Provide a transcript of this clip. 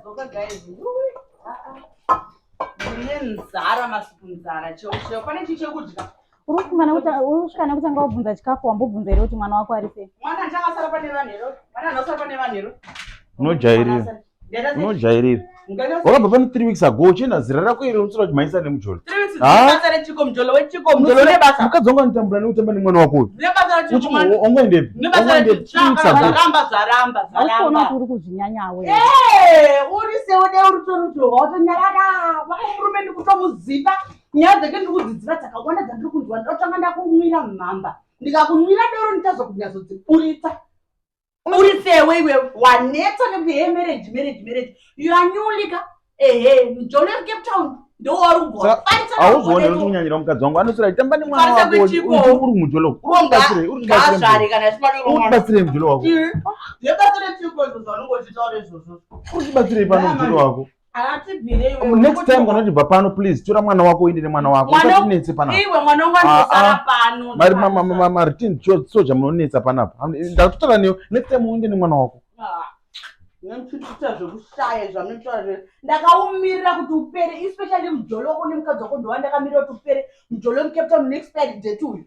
Ndadzoka guys. Yuwi. Ah, ah. Ndine nzara masiku nzara cheo cheo. Pane chii chekudya? Uri kufunga nekuti uri kusvika nekutanga wabvunza chikafu wambobvunza here kuti mwana wako ari sei? Mwana ndichakasara pane vanhu here? Mwana anosara pane vanhu here? Unojairira. Unojairira. Wakabva pano 3 weeks ago uchienda zera rako iri unotsura kuti nemujolo. Mukadzi wangu anotambura nekutamba nemwana wako uyu. Ungoendepi? Hausi kuti uri kuzvinyanya we. Uri sewe dai uri torutoka watonyarara. Wako murume ndikutomuziva. Nyaya dzake ndiri kudziziva dzakawanda dzandiri kunzwa. Ndotanga ndakumwira mhamba. Ndikakunwira doro ndichazokunyatsodziburitsa. Uri sewe iwe wanetsa nekuti he marriage marriage marriage. You are newly ka. Ehe, mujolo weCape Town ndowauri kugona. Hauzoone kuti kunyanyira mukadzi wangu anoswera achitamba nemwana wako uri kumujolo. Uri kumubatsirei? Uri kumubatsirei? Kana uri kumubatsirei mujolo wako? Zvebatsire chiko izvozvo vanonge uchitaura izvozvo. Uri kutibatsirei pano mujolo wako? Haatibvirei. Next time kana uchibva pano please tora mwana wako uende nemwana wako. Usatinetse panapa. Iwe mwana wangu anosara pano. Mari mama mari soja munonetsa panapa. Ndatotaura newe next time uende nemwana wako. Muchiita zvekushaya zvamunotaura zve. Ndakaumirira kuti upere especially mujolo wako nemukadzi wako ndowandakamirira kuti upere. Mujolo wemuCape Town neexpiry date uyu.